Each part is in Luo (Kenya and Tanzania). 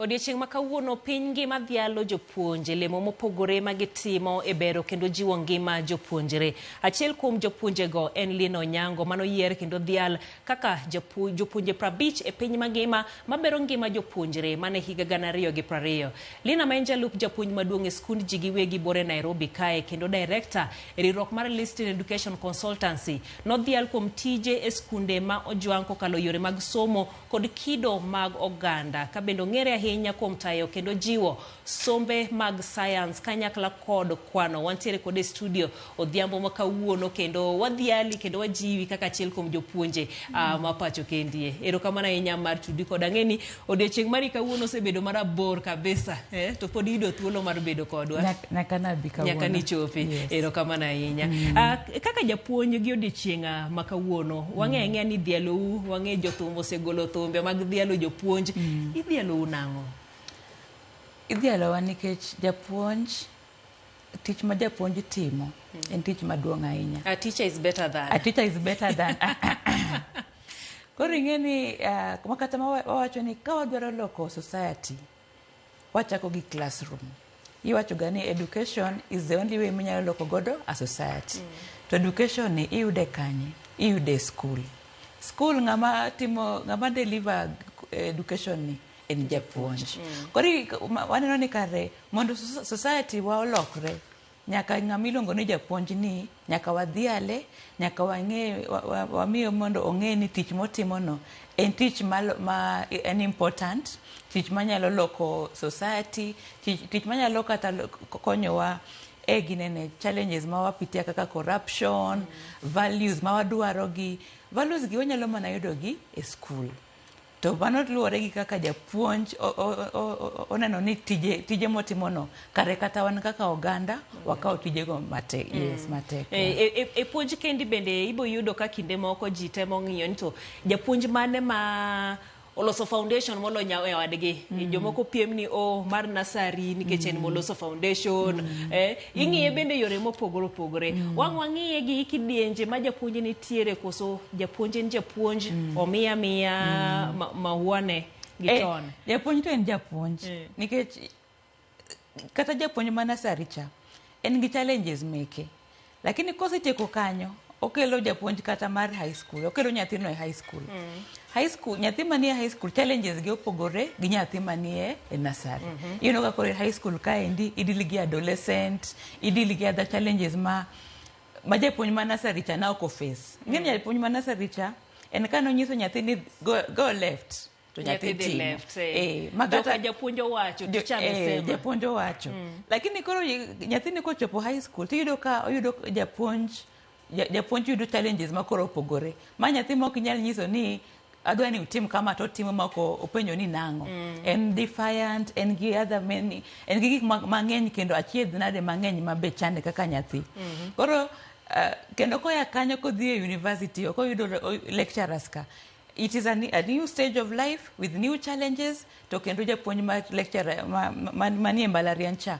Odiechieng' ma kawuono piny ngima dhialo jopuonje lemo mopogore ma gitimo e bero kendo jiwo ngima jopuonjre. Achiel kuom jopuonjego en Lina Onyango manoyier kendo dhial kaka jopuonje 50 e piny mangima mabero ngima jopuonjre mane higa 2020. Lina ma en jalup japuonj maduong' e skund ji giwegi bore Nairobi kae kendo director e riwruok mar Listin Education Consultancy nodhial kuom tije e skunde ma ojwang' kokalo yore mag somo kod kido mag oganda ka bende ong'ere ahinya kuom tayo kendo jiwo sombe mag sayans kanyakla kod kwano. Wantiere kode e studio odhiambo ma kawuono kendo wadhiali kendo wajiwi kaka achiel kuom jopuonje ma pacho kendie. Erokamano ahinya mar tudi kod ang'e ni odiochieng' mari kawuono osebedo marabor kabisa to pod iyudo thuolo mar bedo kodwa. Nyaka nabi kawuono. Nyaka nichopi. Yes. Erokamano ahinya. Kaka japuonj gi odiochieng' ma kawuono, wang'e ang'eya ni dhialou, wang'e jothum osegolo thumbe mag dhialo jopuonj. Idhialou nang'o? Idhialowa nikech japuonj, tich ma japuonj timo en tich maduong' ahinya. A teacher is better than. A teacher is better than. Koro ing'e ni kata wawacho ni ka wadwaro loko society, wachako gi classroom. Iwacho ga ni education is the only way minyalo loko godo a society. To education ni iyude kanye? Iyude e school. School ng'ama timo, ng'ama deliver education ni en japuonj. Koro waneno ni kare mondo society wa olokre, nyaka ng'ama iluongo ni japuonj ni nyaka wadhiale, nyaka wang'e, wamiye mondo ong'e ni tich motimo no en tich ma en important, tich manyalo loko society, tich manyalo kata konyowa e ginene challenges ma wapitia kaka corruption, values ma wadwaro gi, values gi wanyalo mana yudo gi e school. To mano luwore gi kaka japuonj oneno ni tije motimo no kare kata wan kaka oganda wakawo tijego matek. Yes, matek. E puonj kendi bende ibo yudo ka kinde moko ji temo ng'iyo ni to japuonj mane ma oloso foundation molo nyawadgi. Jomoko piem ni o mar nursery nikech en moloso foundation. Ing'iye bende yore mopogore opogore. Wang' wang'iye gi kidienje ma japuonj nitiere koso japuonj en japuonj omiya miya mahuane gi ton. Japuonj to en japuonj. Nikech kata japuonj ma nursery cha en gi challenges meke. Lakini kosetieko kanyo okelo japuonj kata mar high school, okelo nyathino e high school. High school, nyathi manie high school challenges gi opogore gi nyathi manie e nursery. Iyudo ka koro e high school kaendi idili gi adolescent, idili gi other challenges ma japuonj ma nursery cha na ok face. Ing'e ni japuonj ma nursery cha en kane onyiso nyathi ni go left to nyathi dhi timo. left. Ma Joka kata japuonj owacho, teacher amesema. Japuonj owacho. Lakini koro nyathini kochopo high school tiyudo ka oyudo japuonj, japuonj yudo challenges ma koro opogore. Ma nyathi ma ok inyal nyiso ni adwa ni utim kama to otimo ma ok openjo ni nang'o. En defiant, en gi other many, en gi gik mang'eny kendo achiedh nade mang'eny ma be chande kaka nyathi. Koro kendo koya kanyo kodhi e university ok oyudo lecturers ka. It is a new stage of life with new challenges to kendo japuonj ma lecturer manie mbalariany cha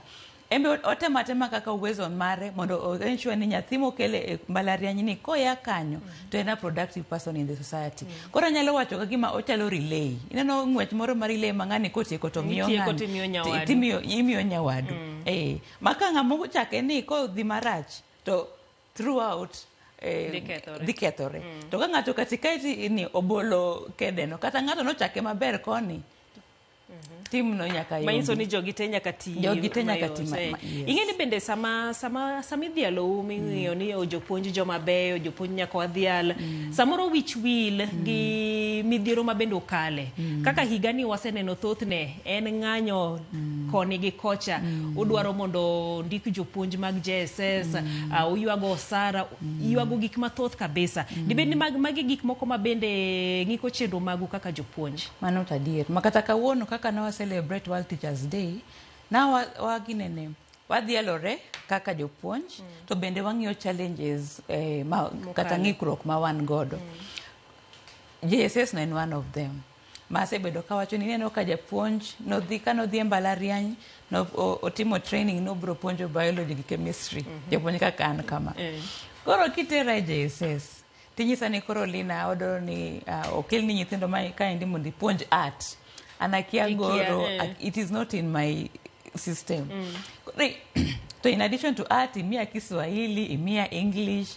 en be otemo atema kaka uwezo mare mondo o ensure ni nyathi mokele e mbalariany ni koya kanyo to en a productive person in the society. Koro anyalo wacho ka gima ochalo relay. Ineno ng'wech moro ma relay ma ng'ani kotieko to miyo Itieko ng'ani. timiyo nyawadu. Timiyo, imiyo nyawadu. Ma ka ng'ama ochake ni kodhi marach to throughout Dhi kethore. Dhi kethore. To ka ng'ato katikati ni obolo kedeno kata ng'ato nochake maber koni timno nyaka Manyiso yombi. ni jogi te nyaka ti. Jogi te nyaka ti mayot, yes. Ing'e ni bende sama idhialou ming'iyo ni o jopuonj joma beyo, jopuonj nyaka wadhial. Samoro wich wil gi midhiero ma bende okale. Kaka higani waseneno thothne en ng'anyo koni gi kocha. Udwaro mondo ndik jopuonj mag JSS, uywago osara, ywago gik mathoth kabisa. Dibed ni magi gik moko ma bende ng'iko chenro magu kaka jopuonj. Mano to adier. Ma kata kawuono kaka ne wa celebrate World Teachers Day, na wa ginene wadhialore kaka jopuonj to bende wang'iyo challenges ma, kata Mokalo. Ng'ikruok ma wan godo. JSS no en one of them. Ma asebedo kawacho ni ineno ka japuonj nodhi ka nodhi e mbalariany no, otimo training nobro puonjo biology gi chemistry. Japuonj kaka an kama. Koro kitera e JSS tinyisa ni koro Lina odwaro ni okelni nyithindo ma kaendi mondo ipuonj art. An akia Ikia, goro, eh. It is not in my system. To in addition to art, imiya Kiswahili, imiya English.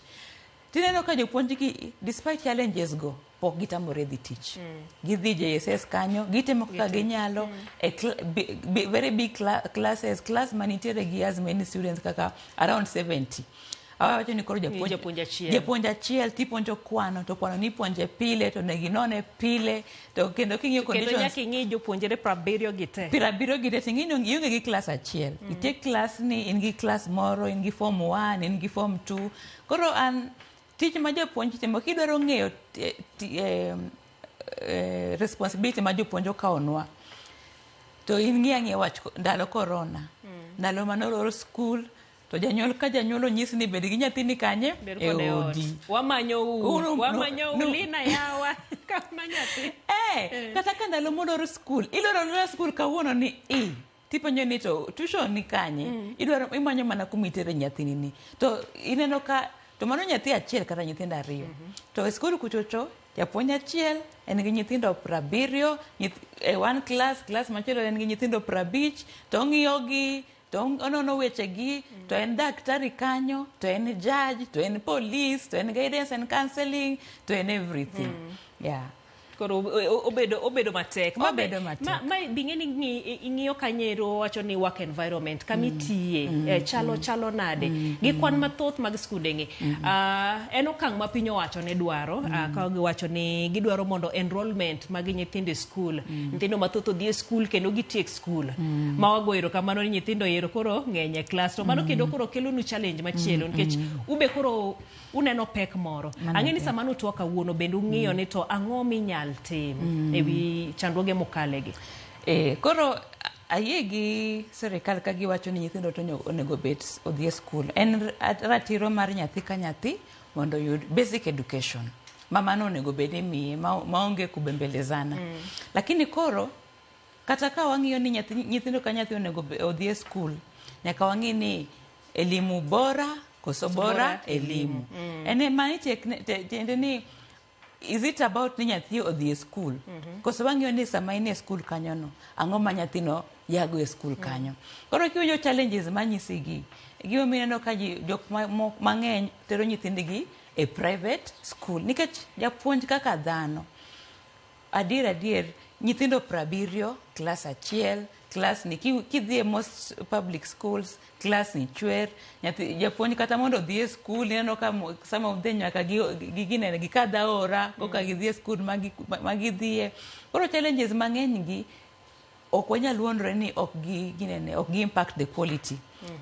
Tineno ka jopuonj gi, despite challenges go, pok gitamore dhi tich. Gidhi JSS kanyo, gitimo kaka ginyalo e very big classes, class manitiere gi as many students kaka around 70. Awacho ni koro japuonj japuonj achiel. Japuonj achiel tipuonjo kwano, to kwano nipuonje pile, to onego inone pile, to kendo king'iyo Kendo conditions nyaka ing'i jopuonjre 70 gi te. 70 gi te, ting'i ni ionge gi klas achiel. Nitie klas ni, in gi klas moro, in gi form 1, in gi form 2. Koro an tich ma japuonj timo, kidwaro ng'eyo responsibility ma jopuonj okawonwa, to in ng'i ang'iya wach ndalo corona. Ndalo mane olor school, to janyuol ka janyuol onyis ni bed gi nyathini kanye? Bed E kode ot. odi. Wamanyo u, Uru, no, wamanyo u, no. Lina yawa, kama nyathi. Kata ka ndalo molor school, iloro alora school kawuono ni i, tipenjo ni to tuition ni kanye? Idwaro, imanyo mana kuma itere nyathini ni. To ineno ka, to mano nyathi achiel kata nyithindo ariyo. To e school kuchocho, japuonj achiel en gi nyithindo 70, e one class, class machielo en gi nyithindo 50, to ong'iyo gi, to onono wechegi, to en daktari kanyo, to en judge, to en police, to en guidance and counseling, to en everything. Yeah. Koro obedo matek. Obedo matek. Ma bing'e ni ing'iyo kanyero wacho ni work environment kama itiye, chalo nade gi kwan mathoth mag skunde gi. En okang' ma piny owacho ne dwaro, ka giwacho ni gidwaro mondo enrollment mag nyithindo e skul, nyithindo mathoth odhi e skul kendo gitiek skul. Ma wago erokamano ni nyithindo ero koro ng'eny e klas. To mano kendo koro kelonu challenge machielo nikech ube koro uneno pek moro. Ang'e ni sama nutwa kawuono bende ung'iyo ni to ang'o minyal tim ewi chandruoge mokalegi. Koro ayie gi sirikal ka giwacho ni nyithindo to onego bed odhi e skul. En ratiro mar nyathi ka nyathi mondo oyud basic education. Ma mano onego bed ni imiye, maonge kubembelezana. Lakini koro kata ka wang'iyo ni nyithindo ka nyathi onego odhi e skul, nyaka wang'i ni elimu bora koso bora Bora elimu. En mani tiende ni is it about ni nyathi odhi e skul? Koso wang'iyo ni sama in e skul kanyo no, ang'o ma nyathino yago e skul kanyo? Koro kiwinjo challenges manyisi gi, gimomiyo ineno ka ji, jok mang'eny tero nyithindgi e private school. Nikech japuonj kaka dhano, adier adier, nyithindo 70, klas achiel, klas ni, kidhi e most public schools, klas ni chwer, nyathi, japuonj kata mondo odhi e skul, ineno ka sama odhi nyaka gi ginene, gikadh aora, koka gidhi e skul ma gidhiye. Koro challenges mang'eny gi, ok wanyal wuondore ni ok gi, ginene, ok gi impact the quality.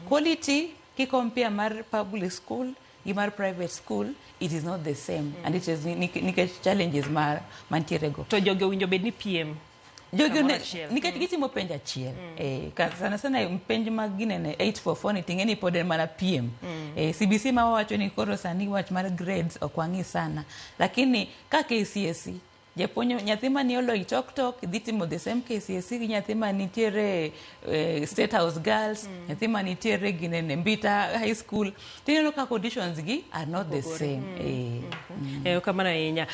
Quality, ki compare mar public school gi mar private school, it is not the same. And it is nikech challenges mantiere go. To jogi owinjo bed ni piem. Jogi Kamoro one achiel. Nikech gitimo penj achiel. Ka sana sana penj mag ginene 844 ni ting'e ni pod en mana piem. CBC ma wawacho ni koro sani wach mar grades ok wang'i sana. Lakini ka KCSE, japuonj nyathi mani Oloitoktok dhi timo the same KCSE gi nyathi manitiere State House Girls, nyathi manitiere ginene Mbita High School. Tineno ka conditions gi are not the Opogore. same. Erokamano ahinya.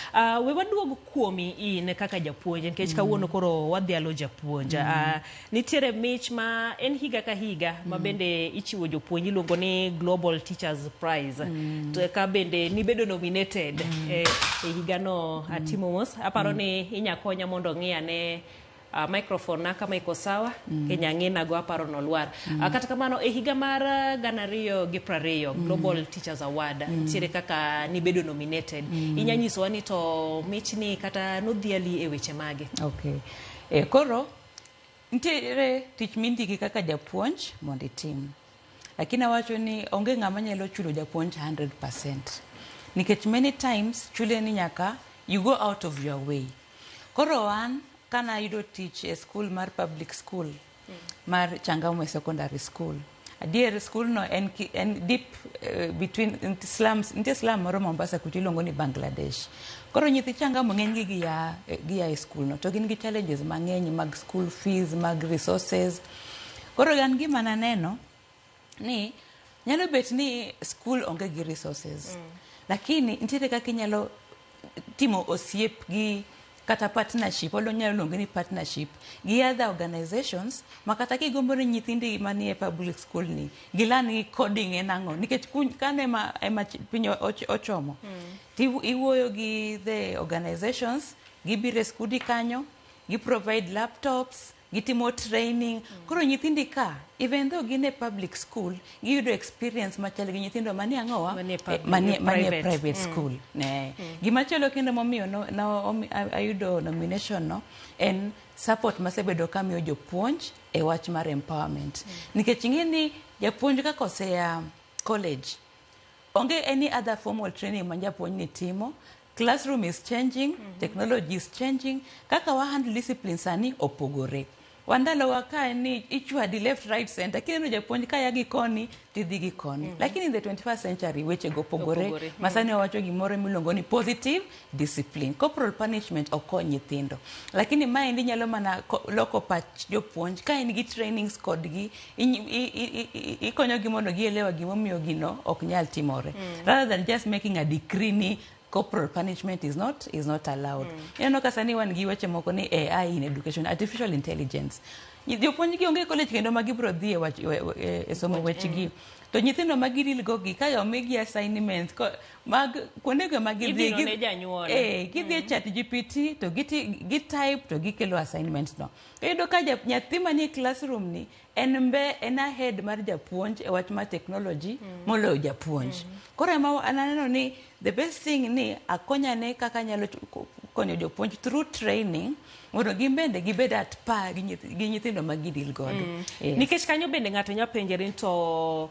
We waduog kuomi in kaka japuonj nikech kawuono koro wadhialo japuonj. Nitiere mich ma en higa ka higa ma bende ichiwo jopuonj iluongo ni Global Teachers Prize. To ka bende nibedo nominated e higano atimo mos. Aparo ni inya konya mondo ng'i ane microphone na kama iko sawa, kinya ng'ina go aparo nolwar. Kata kamano e higa mar 2020 Global Teachers Award nitiere kaka nibedo nominated. Inya nyisowa ni to michni kata nodhiali e weche mage? Okay. Koro nitiere tich mindiki kaka japuonj mondo itim. Lakini awacho ni onge ng'ama nyalo chulo japuonj 100%. Nikech many times chule ni nyaka you go out of your way. Koro an kana ayudo tich e school mar public school mar Changamwe Secondary School. Adier school no en deep between slums, nitie slum moro Mombasa kucho iluongo ni Bangladesh. Koro nyithi Changamwe ng'eny gi gia e school no to gin gi challenges mang'eny mag school fees, mag resources. Koro an gima naneno ni nyalo bet ni school onge gi resources. Lakini nitiere kaka inyalo timo osiep gi kata partnership, wanyalo luonge ni partnership gi other organizations ma kata kigombo ni nyithindi manie public school ni gilearn ni coding en ang'o, nikech kano ema piny ochomo. Iwuoyo gi the organizations, gibiro e skundi kanyo, gi provide laptops, gitimo training. Koro nyithindi ka, even though gin e public school, giyudo experience machal gi nyithindo manie ang'owa, Manie manie private. Private school. Ne. Gimachielo kendo momiyo no, ayudo nomination no en support masebedo kamiyo jopuonj e wach mar empowerment. Nikech ing'e ni japuonj kaka osea college, onge any other formal training ma japuonj ni timo. Classroom is changing, technology is changing, kaka wa handle discipline sani opogore. Wandalowa ka ni ichwadi left, right, center, kineno japuonj kaya gi koni tidhi gi koni. Lakini in the 21st century weche go opogore. Opogore. Ma sani wawacho gimoro miluongo ni positive discipline. Corporal punishment ok kony nyithindo, lakini maendi nyalo mana loko pach jopuonj ka in gi trainings kodgi, ikonyogi mondo gielewa gimomiyo gino ok nyal timore, rather than just making a decree ni corporal punishment is not allowed. Ineno ka sani wan gi weche moko ni AI in education, artificial intelligence. Jopuonj gi onge college kendo ma gibiro dhi e wach e somo wechegi. To nyithindo ma gideal go gi ka omigi assignments mag kuondego ma gidhi Ibiro ne janyuol. Gidhi e Chat GPT to gi type to gikelo assignment no. Iyudo ka nyathi manie classroom ni en mbe en ahead mar japuonj e wach mar technology moloyo japuonj. Koro ema an aneno ni the best thing ni akonyane kaka anyalo konyo jopuonj through training mondo gin bende gibed at par gi nyithindo ma gideal godo. Yes. Nikech kanyo bende ng'ato nyalo penjore ni to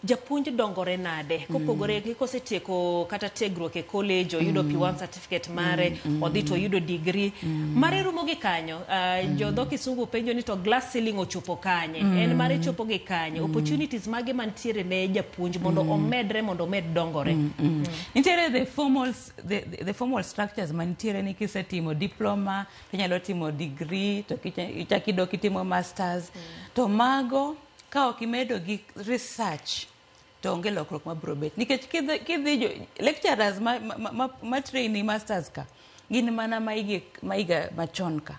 japuonj dongore nade kopogore gi kosetieko kata tiegruok e college, oyudo P1 certificate mare, odhi to oyudo degree mare, rumo gi kanyo. Jo dho kisungu penjo ni to glass ceiling ochopo kanye? En mare chopo gi kanye? Opportunities mage mantiere ne japuonj mondo omedre, mondo omed dongore? Nitiere the formal structures mantiere ni kisetimo diploma tinyalo timo degree to ichak idok itimo masters, to mago ka ok imedo gi research to onge lokruok mabiro bet, nikech kidhi lecturers ma training masters ka gin mana maiga machon ka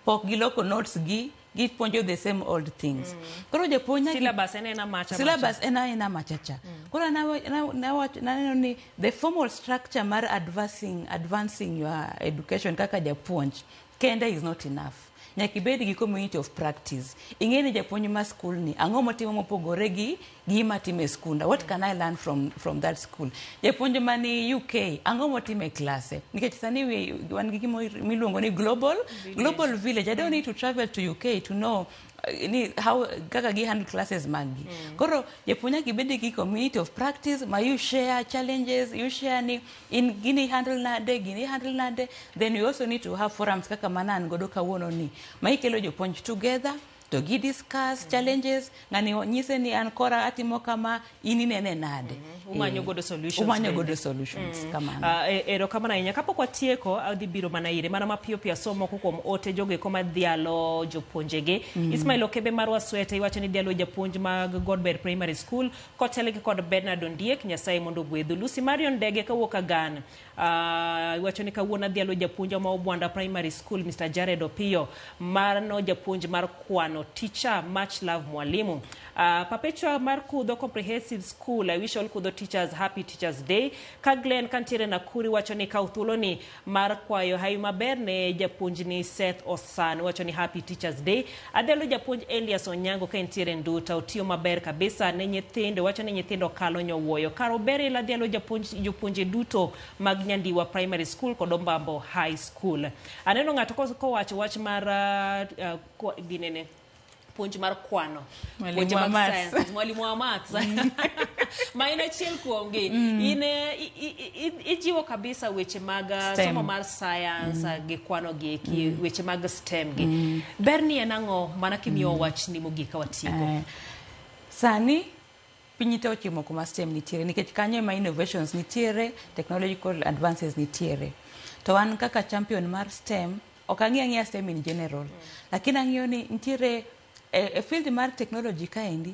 pok giloko notes gi, gipuonjo the same old things. Koro japuonj Syllabus en ena macha macha. Syllabus en aena machacha. Koro naneno ni the formal structure mar advancing your education kaka japuonj kende is not enough. Nyaka ibed gi community of practice. Ing'e ni japuonj ma school ni ang'o motimo mopogore gi gima timo e skunda? What can I learn from that school? Japuonj mani UK ang'o motimo e klase? Nikech sani wan gi gima miluongo ni global village. I don't need to travel to UK to know ni how kaka gi handle classes maggi. Koro japuonj nyaka ibed gi community of practice ma you share challenges, you share ni in gini handle nade, gini handle nade. Then you also need to have forums kaka mana an godo kawuono ni ma ikelo jopuonj together to gi discuss challenges. Ng'ani nyise ni an kora atimo kama, in inene nade? Umanyo Eh, godo solutions umanyo bende. Godo solutions kamano. Erokamano ahinya. Kapok watieko, adhi biro mana ire mana mapiyo piyo asom moko kuom ote jogo eko madhialo jopuonjegi. Ismail Okebe mar Waswete iwacho ni dhialo japuonj mag Godber Primary School kotelgi kod Bernard Ondiek, Nyasaye mondo ogwedhu. Lucy Marion Ndege kawuok Agan iwacho ni kawuono adhialo japuonj ma Obwanda Primary School, Mr. Jared Opiyo, mano japuonj mar kwano. Teacher, much love mwalimu. Perpetua mar Kudho Comprehensive School, I wish all Kudho teachers happy Teachers Day. Ka Glenn kantiere Nakuru wacho ni kaw thuoloni mar kwayo hawi maber ne japuonjni Seth Osan, wacho ni happy Teachers Day. Adhialo japuonj Elias Onyango ka entiere Nduta, otiyo maber kabisa ne nyithindo, wacho ni nyithindo kalo nyowuoyo. Karo Beril adhialo japuonj jopuonje duto mag Nyandiwa Primary School kod Ombambo High School. Aneno ng'ato kowacho wach mar ginene puonj mar kwano. Mwalimu Puonj wa mag maths. Sciences, mwalimu wa maths ma en achiel kuomgi. In ijiwo kabisa weche mag STEM. somo mar science gi kwano gi eki, weche mag STEM gi. Ber ni en ang'o mana kimiyo wachni mogik ka watieko? Sani piny te ochimo kuma STEM nitiere, nikech kanyo ema innovations nitiere, technological advances nitiere. To an kaka champion mar STEM, ok ang'i ang'iya STEM in general, lakini ang'iyo ni nitiere e field mar technology kaendi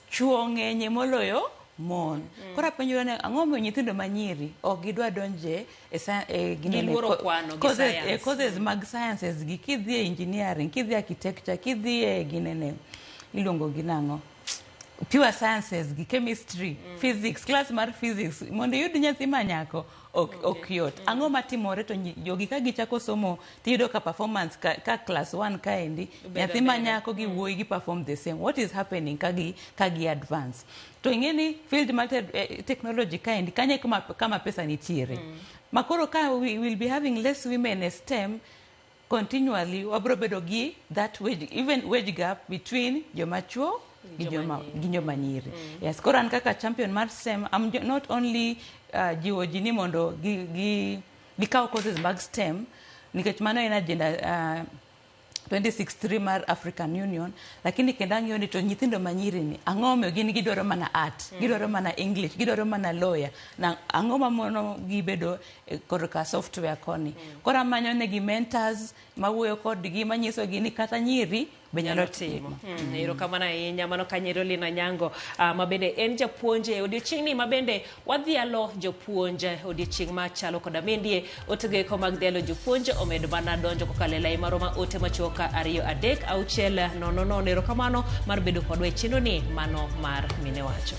chuo ng'enye moloyo Mon. Koro apenjora ni ang'o momiyo nyithindo manyiri ok gidwa donje e, e ginene, Giluoro kwano gi courses, science. e courses mag sciences gi kidhi e engineering, kidhi e architecture, kidhi e ginene iluongo gi nang'o? Pure sciences gi chemistry, physics, class mar physics mondo iyud nyathi ma nyako ok yot. Ang'o matimore to jogi ka gichako somo tiyudo ka performance ka class 1 kaendi nyathi ma nyako gi wuoyi gi perform the same. What is happening ka gi advance? To ing'e ni field mar technology kaendi kanyo e kama pesa nitiere. Makoro ka we will be having less women e STEM continually, wabro bedo gi that wage, even wage gap between joma chuo gi joma nyiri. Yes, koro an kaka champion mar STEM, I'm not only jiwo ji ni mondo gi gikaw courses mag STEM nikech mano en agenda 2063 mar African Union, lakini kendo ang'iyo ni to nyithindo manyiri ni ang'o omiyo gin gidwaro mana art, gidwaro mana English, gidwaro mana lawyer, na ang'o mamono gibedo korka software koni. Koro amanyo negi mentors mawuoyo kodgi manyisogi ni kata nyiri be nyalo timo. Erokamano ahinya mano kanyero Lina Nyango ma bende en japuonj e odiochieng'ni ma bende wadhialo jopuonj e odiochieng' machalo koda mendie otego eko mag dhialo jopuonj omed mana donjo kokalo e lai marwa ma ote machuok 2 3 6 0 0. Erokamano mar bedo kodwa e chenro ni mano mar mine wacho.